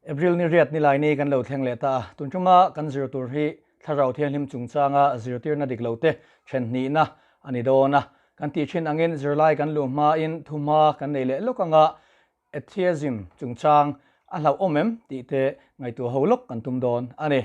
April ni riat ni lai ni kan lo thleng leh ta a, tun tuma kan zir tur hi Thlarau Thianghlim chungchanga zirtirna dik lo te then hnihna a ni dawn a. Kan tih thin angin zirlai kan luh hmain thuhma kan nei leh lawk anga Atheism chungchang a hlauhawm em tih te ngaihtuah ho lawk kan tum dawn a ni.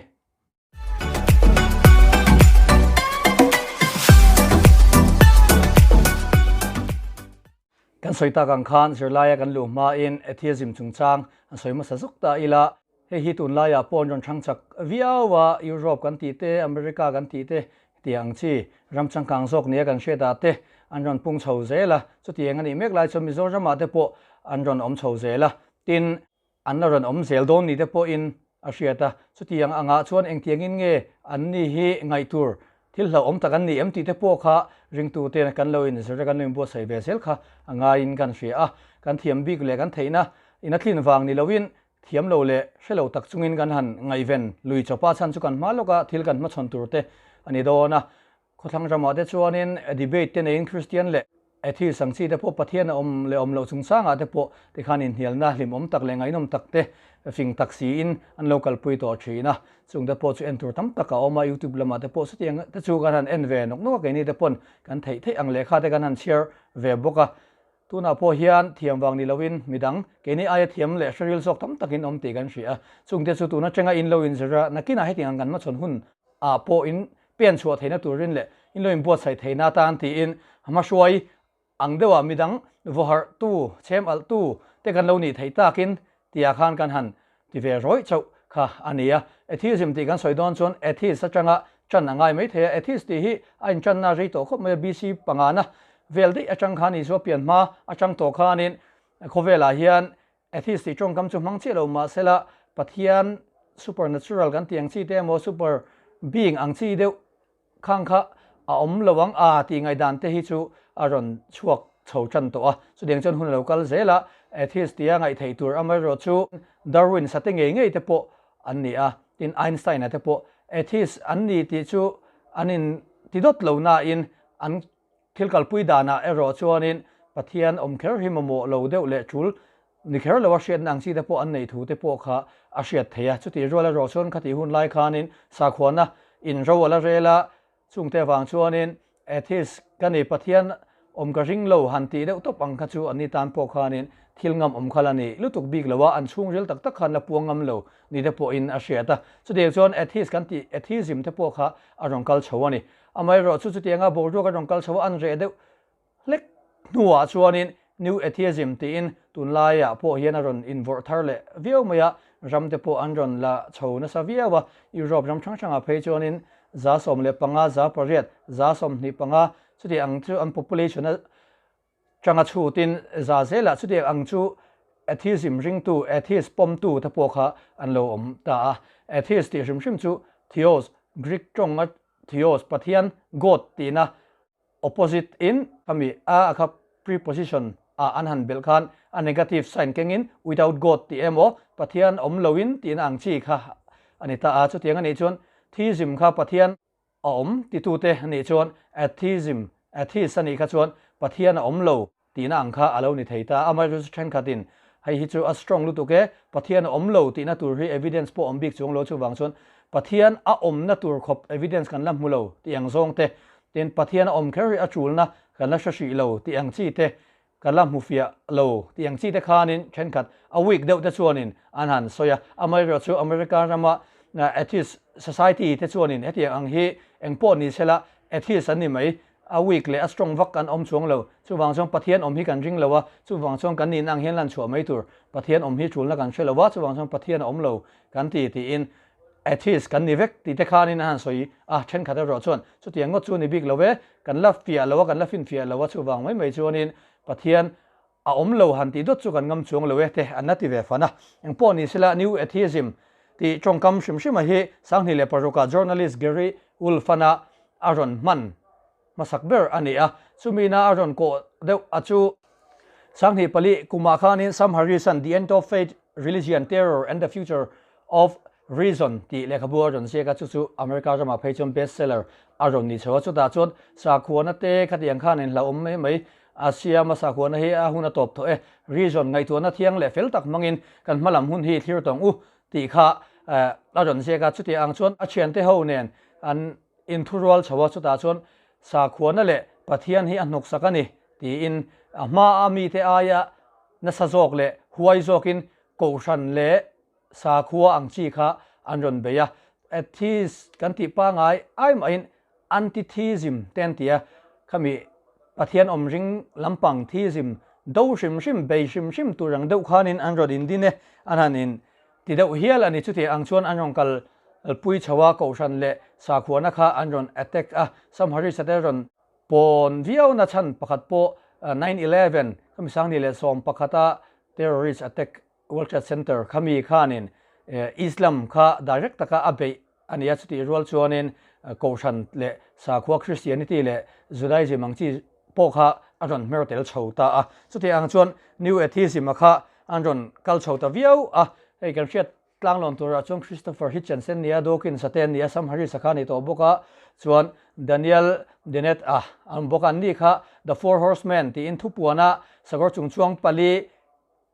Kan sawi tak ang khan zirlaia kan luh hmain atheism chungchang an sawi hmasa zuk ta ila, hei hi tunlaiah pawh an rawn thang chak viau a, Europe kan tih te, America kan tih te tih ang chi ram changkang zawk nia kan hriat ah te an rawn pung chho zel a, chutiang a nih mek lai chuan Mizoramah te pawh an rawn awm chho zel a, tin, An la rawn awm zel dawn ni te pawhin a hriat a, chutiang angah chuan engtiangin nge an ni hi ngaih tur thil hlauhawm tak an ni em tih te pawh kha ringtute kan lo inzir a, kan lo inbuatsaih ve zel kha a ngaiin kan hria a. Kan thiam bik leh kan theihna in a tlin vang ni loin thiam lo leh hre lo tak chungin kan han ngaihven lui chawp a, chhan chu kan hma lawka thil kan hmachhawn tur te a ni dawn a. Khawthlang ramah te chuanin debate te neiin Kristian leh Atheist ang chi te pawh Pathian a awm leh awm loh chungchangah te pawh tikhan inhnialna hlimawm tak leh ngaihnawm tak te fing tak siin an lo kalpui tawh thin a. Chung te pawh chu en tur tam tak a awm a, YouTube lamah te pawh chutiang te chu kan han en ve nawk nawk a, keini te pawn kan theih theih ang lehkha te kan han chhiar ve bawk a. Tunah pawh hian thiam vang ni loin midang keini aia thiam leh hre ril zawk tam takin awm tih kan hria a, chungte chu tun atanga in lo inzir a, nakinah hetiang ang kan hmachhawn hun ah pawh in pen chhuah theihna turin leh in lo inbuatsaih theihna atan tiin hmahruai ang deuhah midang vawharhtu, chhem alhtu te kan lo nih theih takin tihah khan kan han ti ve rawih chauh kha a ni a. Atheism tih kan sawi dawn chuan atheist atanga ṭan a ngai mai thei a. Atheist tih hi a inṭanna a rei tawh khawp mai a, BC pangana vel daih atang khan Isua pian hma atang tawh khanin khawvelah hian atheist tih tawngkam chu hmang chiah lo mahsela Pathian supernatural kan tih ang chi te emaw super being ang chi deuh Khang kha a awm lo ang a tih ngaihdan te hi chu a rawn chhuak chho tan tawh a, chutiang chuan hun a lo kal zel a, atheist tia ngaihtheih tur amaherawh chu Darwin sate ngei ngei te pawh an ni a, tin Einstein-a te pawh atheist an ni tih chu an in ti dawt lo nain an thil kalpui danah erawh chuanin Pathian awm kher hi mamawh lo deuh leh tul ni kher lo a hriatna ang chi te pawh an neih thu te pawh kha a hriat theih a. Chutih rual erawh chuan khatih hun lai khanin sakhuana in ro a la rel a, chungte avang chuanin atheist ka ni, Pathian awm ka ring lo han tih deuh tawp ang kha chu an ni tan pawh khanin thil ngam awm kha la ni lutuk bik lo a, an chhungril tak tak khan la puang ngam lo ni te pawhin a hriat a. Chutiang chuan atheist kan tih atheism te pawh kha a rawn kal chho a ni. Amaherawhchu chutianga boruak a rawn kal chho a, an reh deuh Hlek hnuah chuanin New Atheism tiin tunlaiah pawh hian a rawn invawrh thar leh viau mai a, ram te pawh an rawn la chho nasa viau a, Europe ram hrang hrangah phei chuanin 15, 8%, 25 chuti ang chu an population a tanga chhutin za zelah chutiang ang chu Atheism ringtu, atheist pawmtu te pawh kha an lo awm ta a. Atheist tih hrim hrim chu theos, Greek tawnga theos, Pathian, God tihna Opposite in khami a a kha preposition ah an han belh khan a negative sign kengin without God tih emaw Pathian awm loin tihna ang chi kha a ni ta a. Chutiang a nih chuan theism kha Pathian a awm titute a nih chuan atheism, atheist a nih kha chuan Pathian a awm lo tihna ang kha a lo ni thei ta. Amaherawhchu thenkhatin hei hi chu a strong lutuk e, Pathian a awm lo tihna tur hi evidence pawh awm bik chuang lo, chuvang chuan Pathian a awmna tur khawp evidence kan la hmu lo tih ang zawng te, tin Pathian a awm kher hi a tulna kan la hre hrih lo tih ang chi te, kan la hmu fiah lo tih ang chi te khanin thenkhat a weak deuh te chuanin an han sawi a. Amaherawhchu America rama atheist society te chuanin hetiang ang hi engpawh ni sela atheist an ni mai, A weak leh a strong vak kan awm chuang lo. Chuvang chuan Pathian awm hi kan ring lo a, chuvang chuan kan nihna ang hian lan chhuah mai tur. Pathian awm hi tulna kan hre lo a, chuvang chuan Pathian a awm lo kan ti tiin atheist kan ni vek tih te khanin a han sawi a, thenkhat erawh chuan chutiang ngawt chu ni bik lo e, kan la fiah lo a, kan la finfiah lo a, chuvang mai mai chuanin Pathian a awm lo han tih dawt chu kan ngam chuang lo e te an la ti ve fan a. Engpawh ni sela New Atheism tih tawngkam hrim hrima hi 2006 ah journalist Gary Wolf-ana a rawn hman hmasak ber a ni a, chumina a rawn kawh deuh a chu. 2004 kumah khanin Sam Harris-a'n The End of Faith, Religion, Terror and the Future of Reason tih lehkhabu a rawn ziak a, chu chu America ramah phei chuan best seller a rawn ni chho a, chutah chuan sakhuana te khatiang khan inhlauhawm mai mai. a siam a, sakhuana hi a hun a tawp tawh e, reason, ngaihtuahna thiang leh fel tak hmangin kan hmalam hun hi thlir tawng u tih kha a rawn ziak a, chutiang ang chuan a thiante ho nen an inthurual chho a, chutah chuan sakhuana leh Pathian hi a hnawksak a ni tiin a hmaa mite aia nasa zawk leh huai zawkin kohhran leh sakhua ang chi kha an rawn bei a, atheist kan tih pangai ai mahin antitheism te an ti a, khami Pathian awm ring lampang theism do hrim hrim bei hrim hrim tur ang deuh khanin an rawn indin e, an han in ti deuh hial a ni, chutiang ang chuan an rawn kal pui chho a, kohhran leh sakhuana kha an rawn attack a, Sam Harris-a te rawn pawn viauna chhan pakhat pawh 9/11 khami sangni leh 11 a terrorist attack World Trade Center khami khanin Islam kha direct taka a beih a ni a, chutih rual chuanin Kohhran leh sakhua Christianity leh Judaism ang chi pawh kha a rawn hmer tel chho ta a. Chutih ang chuan New Atheism a kha an rawn kal chho ta viau a, hei kan hriat tlanglawn turah chuan Christopher Hitchens en nia, Dawkins a te an ni a, Sam Harris a kha a ni tawh bawk a, chuan Daniel Dennett a an bawk a, an ni kha The Four Horsemen tiin thupuana sakawr chungchuang pali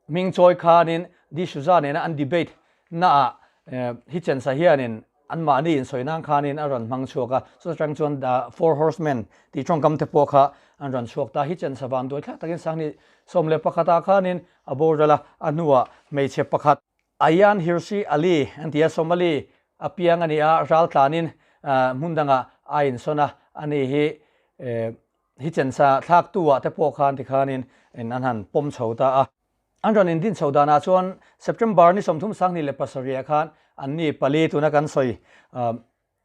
Hming chawi khanin D'Souza nena an debate naah Hitchens-a hianin anmahni insawi nan khanin a rawn hmang chhuak a, chuta tang chuan The Four Horsemen tih tawngkam te pawh kha an rawn chhuak ta. Hitchens-a van duai thlak takin Sanghnih 11 ah khanin a boral a, a hnuah hmeichhe pakhat, Ayaan Hirsi Ali an ti a, Somali a piang a ni a, raltlanin hmun dangah a insawn a, ani hi Hitchens-a thlaktu ah te pawh khan tikhanin in an han pawm chho ta a. An rawn indin chho danah chuan September ni 37 ah khan anni pali tuna kan sawi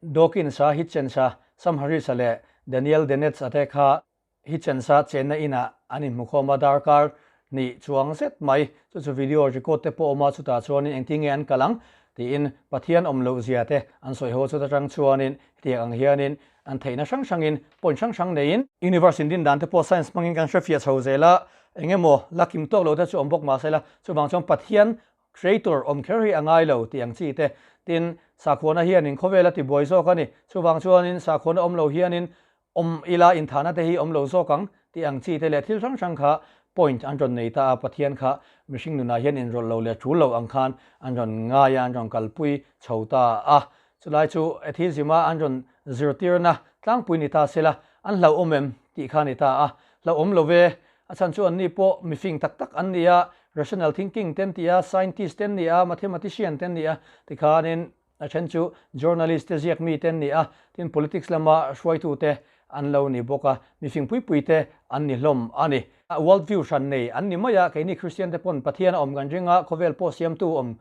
Dawkins-a, Hitchens-a, Sam Harris-a leh Daniel Dennett-a te kha Hitchens-a chenna inah an inhmukhawm a, darkar hnih chuang zet mai chu chu video record te pawh a awm a, chutah chuanin engtin nge an kal ang tiin Pathian awm loh zia te an sawi ho chuta tang chuanin hetiang ang hianin An theihna hrang hrangin point hrang hrang neiin Universe in din dan te pawh science hmangin kan hrefiah chho zel a, eng emaw la kim tawk lo te chu awm bawk mahse la, chuvang chuan Pathian creator awm kher hi a ngai lo tih ang chi te. Tin, sakhuana hianin khawvel a ti buai zawk a ni, chuvang chuanin sakhuana awm lo hianin awm ila inthahna te hi awm lo zawk ang tih ang chi te leh thil hrang hrang kha point an rawn nei ta a, Pathian kha mihring nunah hian inrawlh lo leh tul lo ang khan an rawn ngai a, an rawn kalpui chho ta a. Chulai chu atheism-a an rawn zirtirna tlangpui ni ta sela, an hlauhawm em tih kha a ni ta a. Hlauhawm lo ve, a chhan chu anni pawh mifing tak tak an ni a, rational thinking te an ti a, scientist te an ni a, mathematician te an ni a, tikhanin a then chu journalist te ziak mi te an ni a, tin politics lama hruaitu te an lo ni bawk a, mifing pui pui te an ni hlawm a ni. World view hran nei an ni mai a, keini Christian te pawn Pathian a awm kan ring a, khawvel pawh siamtu awm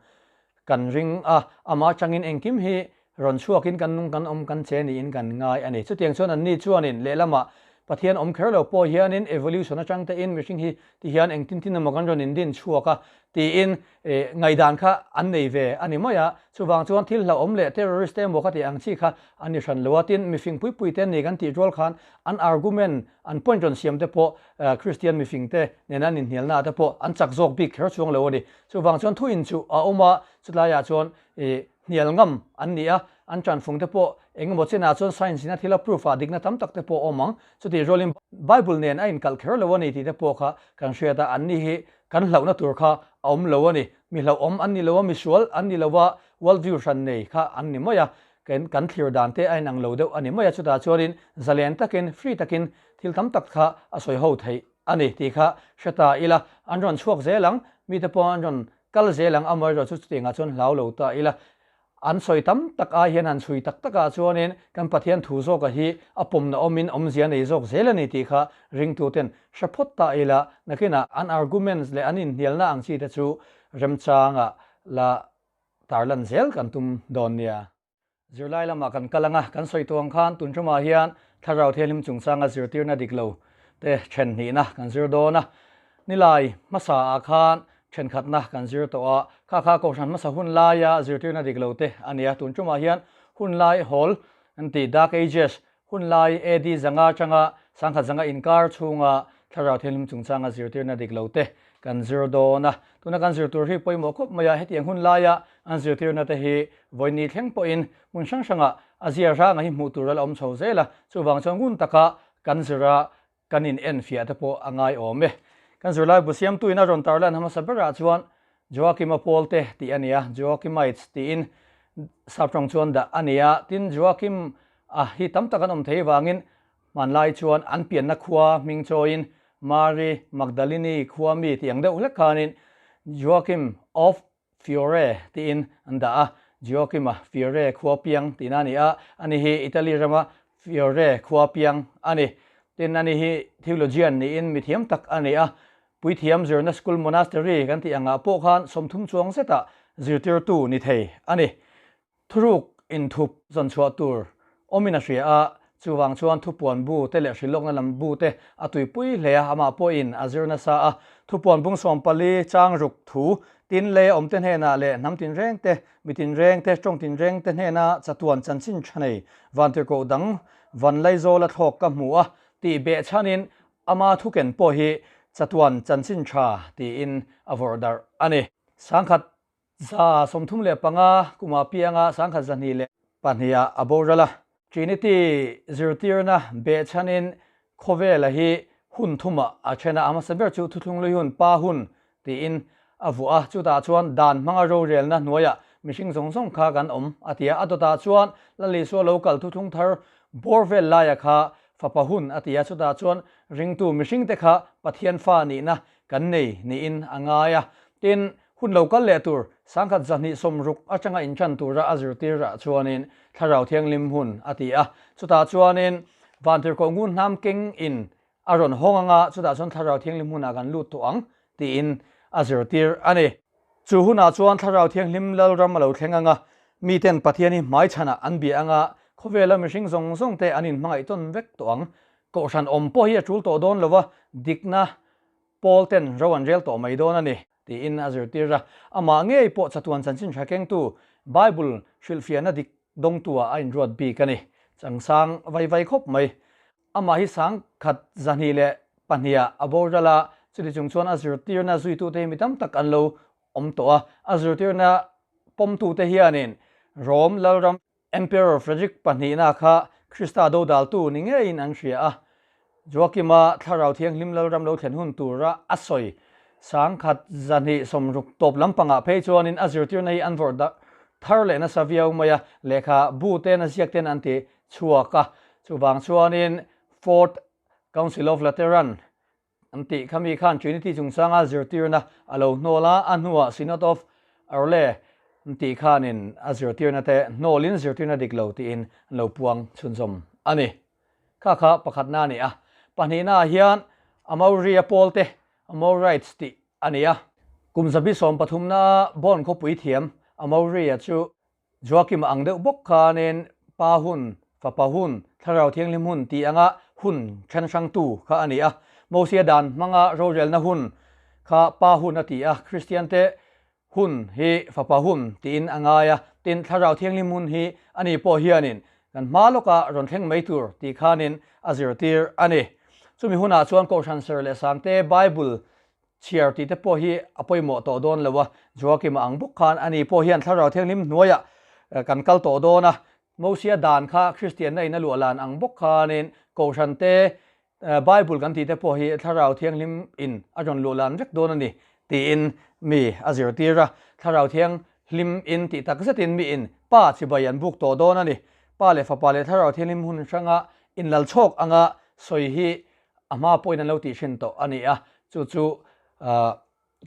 Kan ring a, amah atangin engkim hi rawn chhuakin kan nung kan awm kan che niin kan ngai a ni. Chutiang chuan anni chuanin lehlamah Pathian awm kher lo pawh hianin evolution atang tein mihring hi ti hian engtin tin emaw kan rawn indin chhuak a tiin ngaihdan kha an nei ve a ni mai a. Chuvang chuan thil hlauhawm leh terrorist te emaw ka tih ang chi kha an ni hran lo a. Tin, mifing pui pui te an ni kan tih rual khan an argument, an point rawn siam te pawh Kristian mifing te nena an inhnialna ah te pawh an chak zawk bik kher chuang lo a ni. Chuvang chuan thuin chu a awm a, chutlaiah chuan ih hnial ngam an ni a, an tanfung te pawh eng emaw chenah chuan science in a thil a proof ah dikna tam tak te pawh a awm ang. Chutih rualin Bible nen a inkalh kher lo a ni tih te pawh kha kan hriat a, an ni hi kan hlauhna tur kha a awm lo a ni. Mi hlauhawm an ni lo a, mi sual an ni lo a, world view hran nei kha an ni mai a, kan kan thlir dan te a inang lo deuh a ni mai a, chutah chuanin zalen takin, free takin thil tam tak kha a sawi ho theih. A ni tih kha hre ta ila, an rawn chhuak zel ang, mite pawh an rawn kal zel ang, amaherawh chu chutiangah chuan hlau lo ta ila. An sawi tam tak ai hian han chhui tak takah chuanin kan Pathian thu zawka hi a pawmna awmin awmzia nei zawk zel a ni tih kha ringtuten hre phawt ta ila, nakinah an arguments leh an inhnialna ang chi te chu remchangah la tarlan zel kan tum dawn nia. Zirlai lamah kan kal ang a, kan sawi tawh ang khan tun ṭumah hian Thlarau Thianghlim chungchanga zirtirna dik lo te ṭhen hnihna kan zir dawn a. Nilai hmasaah khan ṭhenkhatna kan zir tawh a, kha kha Kohhran hmasa hun laia zirtirna dik lo te a ni a. Tun ṭumah hian hun lai hawl an tih Dark Ages Hun lai AD 500 atanga 1100 inkar chhunga Thlarau Thianghlim chungchanga zirtirna dik lo te kan zir dawn a. Tuna kan zir tur hi pawimawh khawp mai a, hetiang hun laia an zirtirna te hi vawiin thleng pawhin hmun hrang hrangah a zia hranga hi hmuh tur a la awm chho zel a, chuvang chuan ngun taka kan zir a. Kan in enfiah te pawh a ngai awm e. Kan zirlai bu siamtuin a rawn tarlan hmasa berah chuan Joakima Paul te tih a ni a, Joachimites tiin sap tawng chuan dah a ni a. Tin, Joachim a hi tam tak an awm thei vangin hmanlai chuan an pianna khua hming chawiin Mary Magdalene khua mi tih ang deuh hlek khanin Joachim of Fiore tiin an dah a, Joachim-a Fiore khua piang tihna a ni a, ani hi Italy rama Fiore khua piang a ni. Tin, ani hi theologian niin mi thiam tak a ni a, puithiam zirna school monastery kan tih angah pawh khan 30 chuang zetah zirtirtu ni thei a ni. Thuruk inthup zawn chhuah tur awmin a hria a, chuvang chuan thupuan bu te leh hrilhlawkna lam bu te a tuipui hle a, amah pawhin a zir nasa a. Thupuan bung 14 chang ruk thu tin lei a awmte hnenah leh hnam tinreng te, mi tinreng te, tawng tinreng te hnena chatuan chanchin tha nei vantirhkoh dang van Laizawla thlawk ka hmu a tih behchhanin ama thuken pawh hi chatuan chanchin tha tiin a vawrh darh a ni. 1000 35 kumah pianga 1202 ah a boral a. Trinity zirtirna behchhanin khawvela hi hun thumah a then a, a hmasa ber chu thuthlung lui hun, pa hun tiin a vuah a, chutah chuan dan hmanga rorelna hnuaiah mihring zawng zawng kha kan awm a ti a, a dawtah chuan Lal Isua lo kal thuthlung thar bawr vel laia kha fapa hun a ti a, chutah chuan ringtu mihringte kha Pathian fa nihna kan nei niin a ngai a, tin, hun lo kal leh tur 1260 atanga inṭan tura a zirtir ah chuanin Thlarau Thianghlim hun a ti a, chutah chuanin Vantirhkoh ngun hnam keng in a rawn hawng anga chutah chuan Thlarau Thianghlim hunah kan lut tawh ang tiin a zirtir a ni. Chu hunah chuan Thlarau Thianghlim Lalram a lo thleng anga miten Pathian hi hmaichhanah an bia anga khawvela mihring zawng zawng te an inhmangaih tawn vek tawh ang. Kohhran awm pawh hi a tul tawh dawn lova dikna Paul ten ro an rel tawh mai dawn a ni, tiin a zirtir a. Amah ngei pawh chatuan chanchin hra kengtu, Bible hrilhfiahna dik dawngtuah a inruat bik a ni. Changsang vai vai khawp mai. Amah hi 1202 ah a boral a, chuti chung chuan a zirtirna zuitute hi mi tam tak an lo awm tawh a. A zirtirna pawmtute hianin Rom Lalram Emperor Frederick pahnihna kha Krista dodaltu ni ngeiin an hria a, Joakima Thlarau Thianghlim Lalram lo thlen hun tura a sawi 1260 tawp lampangah phei chuanin a zirtirna hi an vawrh thar leh nasa viau mai a, lehkha bu ten a ziak ten an ti chhuak a, chuvang chuanin Fourth Council of Lateran An tih kha mi khan Trinity chungchanga zirtirna a lo hnawl a, a hnuah Synod of Arles an tih khanin a zirtirna te hnawlin zirtirna dik lo tiin an lo puang chhunzawm a ni. Kha kha pakhatna a ni a. Pahnihnaah hian Amaury-a pawlte, Amaurites tih a ni a. Kum 130 naa Bonn khawpui thiam Amaury-a chu Joakim ang deuh bawk khanin Pa hun, Fapa hun, Thlarau Thianghlim hun tih anga hun then hrangtu kha a ni a. Mosia dan hmanga rorelna hun kha Pa hun a ti a, Kristiante hun hi Fapa hun tiin a ngai a. Tin, Thlarau Thianghlim hun hi ani pawh hianin kan hma lawka rawn thleng mai tur tih khanin a zirtir a ni. Chumi hunah chuan Kohhran Ser leh Sangte Bible Chhiar tih te pawh hi a pawimawh tawh dawn lo a, Joakima ang bawk khan ani pawh hian Thlarau Thianghlim hnuaiah kan kal tawh dawn a, Mosia dan kha Kristianna in a luah lan ang bawk khanin Kohhran te Bible kan tih te pawh hi Thlarau Thianghlim in a rawn luah lan vek dawn a ni tiin mi a zirtir a, Thlarau Thianghlim in tih tak zetin mi in Pa chibai an buk tawh dawn a ni. Pa leh Fapa leh Thlarau Thianghlim hun hranga inlalchhawk anga sawi hi A hma pawhin an lo tih hrin tawh a ni a, chu chu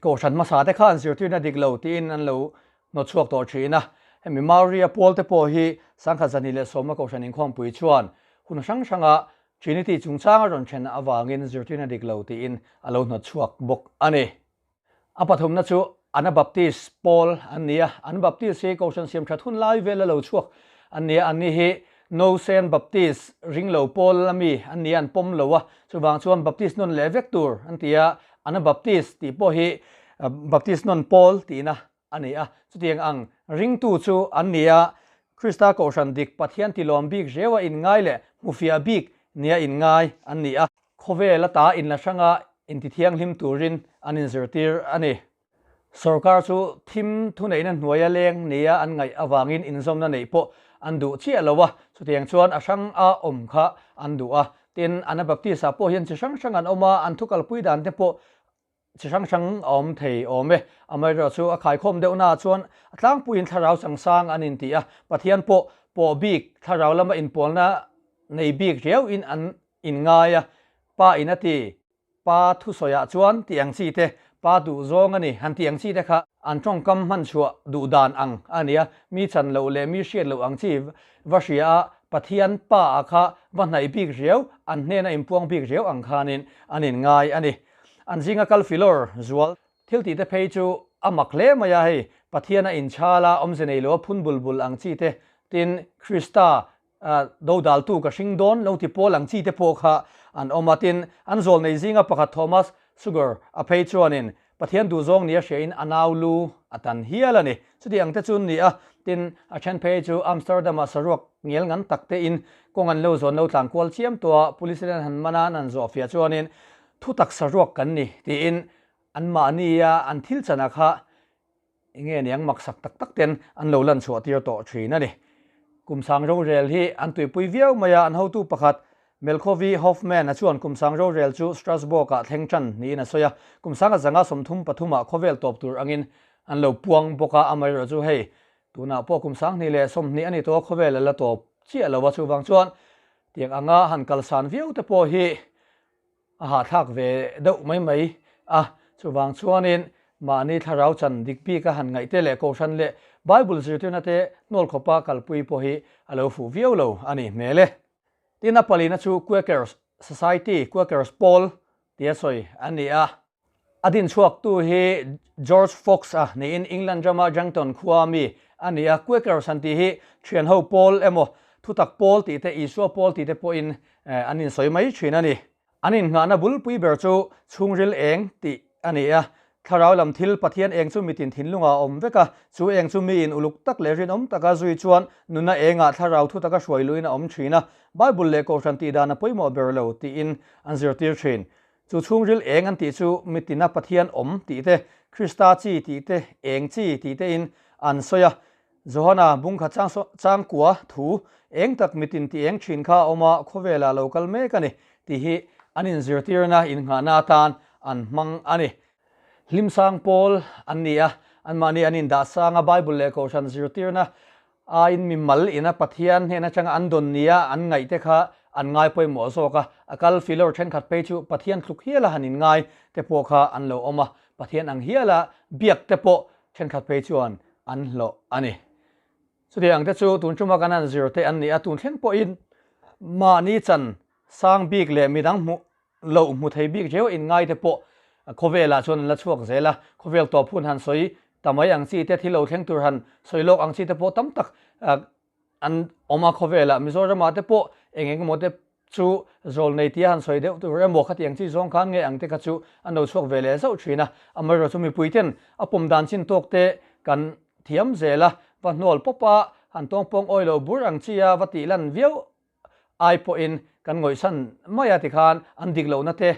Kohhran hmasa te khan zirtirna dik lo tiin an lo hnawt chhuak tawh thin a. Hemi Maori-a pawl te pawh hi 1910 a Kohhran inkhawmpui chuan hun hrang hranga Trinity chungchang a rawn then avangin zirtirna dik lo tiin a lo hnawt chhuak bawk a ni. A pathumna chu Anabaptist pawl an ni a, Anabaptist hi Kohhran siam that hun lai vel a lo chhuak an ni a, anni hi Nosen Baptist ringlo pawl ami an ni a, an pawm lo a, chuvang chuan Baptist nawn leh vek tur an ti a, Anabaptist tih pawh hi Baptist nawn pawl tihna a ni a, chutiang ang ringtu chu an ni a, Krista Kohhran dik Pathian tilawm bik reua inngai leh hmufiah bik nia inngai an ni a. Khawvel ata inla hranga intithianghlim turin an inzirtir a ni. Sorkar chu thim thuneihna hnuaia leng nia an ngaih avangin inzawmna neih pawh an duh chiah lo a, chutiang chuan a hrang a awm kha an duh a. Tin, Anabaptist-ah pawh hian chi hrang hrang an awm a, an thu kalpui dan te pawh chi hrang hrang a awm thei awm e. Amaherawhchu a khaikhawm deuhnaah chuan a tlangpuiin thlarau changsang an inti a, Pathian pawh pawh bik thlarau lama inpawlna nei bik riauin an inngai a, Pa in a ti. Pa thusawiah chuan ti ang chi te, pa duh zawng a ni han ti ang chi te kha an tawngkam hman chhuah duh dan ang a ni a, mi chan loh leh mi hriat loh ang chi va hria a, Pathian pa ah kha va hnaih bik riau, an hnena inpuang bik riau ang khanin an inngai a ni. An zinga kal filawr zual thil tih te phei chu a mak hle mai a, hei Pathian a inchhal a, awmze nei lo a phun bul bul ang chi te, tin Krista Dodaltu ka hring dawn lo ti pawl ang chi te pawh kha an awm a, tin, an zawl nei zinga pakhat Thomas Sugar a phei chuanin Pathian duhzawng nia hriain a nau lu a tan hial a ni. Chuti ang te chu ni a, tin, a then phei chu Amsterdam-ah saruak ngel ngan tak tein kawng an lo zawn lo tlan kual chiam tawh a, police ten an han man a, an han zawh fiah chuanin thutak saruak kan ni tiin anmahnia an thil chana kha Enge niang maksak tak tak ten an lo lan chhuah tir tawh thin a ni. Kum sang rorel hi an tuipui viau mai a, an hotu pakhat Melkhovi Hoffman a chuan kum sang rorel chu Strasbourg ah thleng tan niin a sawi a, kum sanga zanga 33 ah khawvel tawp tur angin an lo puang bawk a, amaherawh chu hei tunah pawh kum 2020 a ni tawh a khawvel a la tawp chiah lo a, chuvang chuan tiang anga han kalsan viau te pawh hi A hahthlak ve deuh mai mai a, chuvang chuanin mahni thlarau chan dik bik a han ngaih te leh Kohhran leh Bible zirtirna te hnawl khawpa kalpui pawh hi a lo fuh viau lo a nih hmel e. Tin a palina chu Quakers Society, Quakers Pawl tia sawi a ni a. A dinchhuaktu hi George Fox a niin England rama Jangton khua mi a ni a. Quakers han tih hi thianho pawl emaw, thutak pawl tih te, Isua pawl tih te pawhin an insawi mai thin a ni. An innghahna bulpui ber chu chhungril eng tih a ni a. Thlarau lam thil Pathian eng chu mitin thinlungah a awm vek a, chu eng chu miin uluk tak leh rinawm taka zui chuan nuna engah thlarau thutaka hruai luin a awm thin a. Bible leh Kohhran tihdan a pawimawh ber lo tiin an zirtir thin. Chu chhungril eng an tih chu mitina Pathian awm tih te, Krista chi tih te, eng chi tih tein an sawi a. Johana bungkhat changkua thu eng tak mitin tih eng thin kha a awm a, khawvelah lo kal mek a ni tih hi an inzirtirna innghahna atan an hmang a ni. Hlimsang pawl an ni a, anmahni an indah sang a, Bible leh Kohhran zirtirna Aiin mi mal ina Pathian hnen atanga an dawn nia an ngaih te kha an ngai pawimawh zawk a, a kal filawr thenkhat phei chu Pathian tluk hiala han inngai te pawh kha an lo awm a, Pathian ang hiala biak te pawh thenkhat phei chuan an hlawh a ni. Chutiang ang te chu tun tuma kan han zir te an ni a, tun thleng pawhin mahni chan sang bik leh midang hmuh loh hmu thei bik reu inngai te pawh khawvelah chuan an la chhuak zel a, khawvel tawp hun han sawi ta mai ang chi te, thil lo thleng tur han sawi lawk ang chi te pawh tam tak an awm a khawvelah. Mizoramah te pawh eng eng emaw te chu zawl nei tia han sawi deuh tur emaw khatiang chi zawng khan nge ang te kha chu an lo chhuak ve leh zauh thin a, amaherawhchu chu mipui ten a pawm dan chin tawk te kan thiam zel a, va hnawl pawp a, han tawngpawng awi lo bur ang chi a va tih lan viau ai pawhin kan ngawihsan mai a tikhan an dik lohna te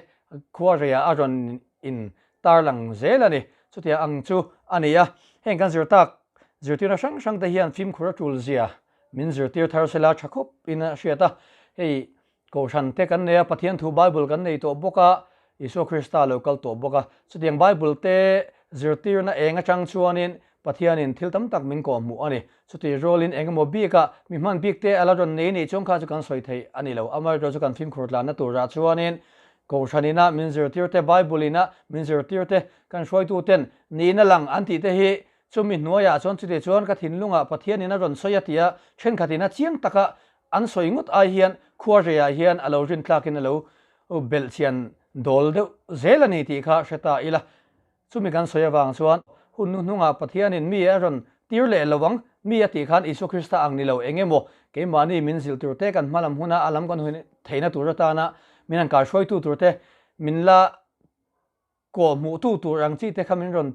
khua reiah a rawn in tarlang zel a ni. Chutiang ang chu a ni a, heng kan zir tak zirtirna hrang hrang te hian fimkhur a tul zia min zirtir thar sela tha khawp in a hriat a. Hei Kohhran te kan nei a, Pathian thu Bible kan nei tawh bawk a, Isua Krista lo kal tawh bawk a. Chutiang Bible te zirtirna eng atang chuanin Pathianin thil tam tak min kawhhmuh a ni. Chutih rualin eng emaw bikah mi hman bik te a la rawn nei nih chuan kha chu kan sawi theih a ni lo. Amaherawhchu chu kan fimkhur tlanna turah chuanin Kohhran ina min zirtir te, Bible ina min zirtir te, kan hruaitu ten niin a lang an tih te hi chumi hnuaiah chuan chutih chuan ka thinlungah Pathianin a rawn sawi a tia thenkhatin a chiang taka an sawi ngawt ai hian khua reiah hian a lo rintlakin a lo belhchian dawl deuh zel a ni tih kha hre ta ila. Chumi kan sawi avang chuan hun hnuhnungah Pathianin mi a rawn tir leh lo ang, mi a tih khan Isua Krista ang ni lo eng emaw keimahni min zilh tur te, kan hmalam huna a lam kan hun theihna tur atana min han kaihruaitu tur te, min la kawh hmuhtu tur ang chi te kha min rawn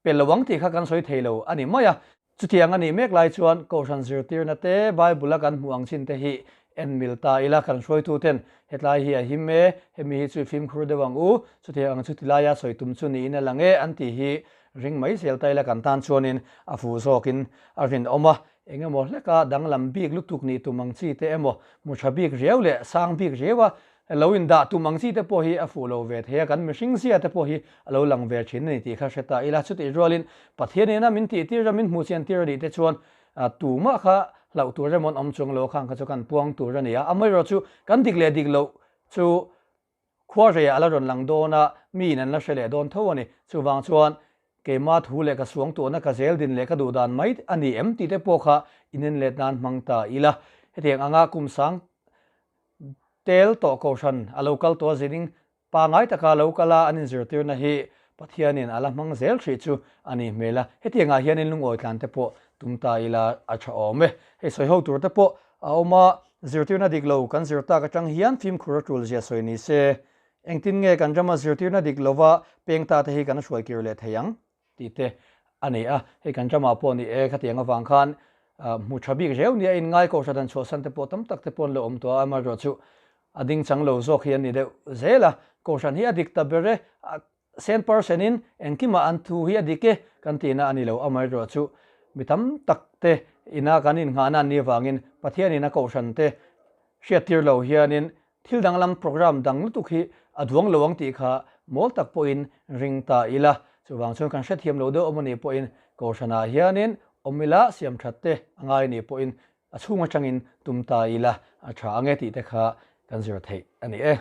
pe lo ang tih kha kan sawi thei lo a ni mai a. Chutiang a nih mek lai chuan Kohhran zirtirna te, Bible-a kan hmuh ang chin te hi en mil ta ila, kan hruaituten hetlai hi a him e, hemi hi chu i fimkhur deuh ang u, chutiang ang chu tilaia sawi tum chu niin a lang e an tih hi ring mai zel ta ila kan tan chuanin a fuh zawkin a rinawm a. Eng emaw hleka danglam bik lutuk nih tum ang chi te emaw, hmu tha bik riau leh sang bik riaua Lo indah tum ang chi te pawh hi a fuh lo ve thei a, kan mihring zia te pawh hi a lo lang ve thin a ni tih kha hre ta ila. Chutih rualin Pathian ina min tih tir a, min hmuh chian tir a nih te chuan tumah kha hlauh tur emaw an awm chuang lo a, khang kha chu kan puang tur a ni a. Amaherawh chu kan dik leh dik loh chu khua reiah a la rawn lang dawn a, miin an la hre leh dawn tho a ni. Chuvang chuan keima thu leh ka suangtuahna ka zel din leh ka duh dan mai a ni em tih te pawh kha inenlet nan hmang ta ila. Hetiang anga kum sang Tel tawh kohhran a lo kal tawh a zining pangai taka lo kal a an inzirtirna hi Pathianin a la hmang zel hrih chu a nih hmel a, hetiangah hianin lungawi tlan te pawh tum ta ila a tha awm e. Hei sawi ho tur te pawh a awm a, zirtirna dik lo kan zir tak atang hian fimkhur a tul zia sawi ni se. Engtin nge kan rama zirtirna dik lova peng ta te hi kan hruai kir leh thei ang? Tih te a ni a, hei kan ramah pawh ni e khatiang avang khan hmu tha bik reu nia inngai kohhran han chhuahsan te pawh tam tak te pawh an lo awm tawh a, amaherawh chu a ding chang lo zawk hi an ni deuh zel a, kohhran hi a dik ta ber e, cent percent in engkimah an thu hi a dik e kan tihna a ni lo, amaherawh chu mi tam tak te ina kan innghahna an nih avangin Pathianin a kohhran te hriattir lo hianin Thil danglam program dang lutuk hi a duang lo ang tih kha mawl tak pawhin ring ta ila, chuvang chuan kan hrethiam lo deuh awm anih pawhin Kohhranah hianin awm ila siam that te a ngai anih pawhin a chhung atangin tum ta ila a tha ang e tih te kha kan zir theih a ni e.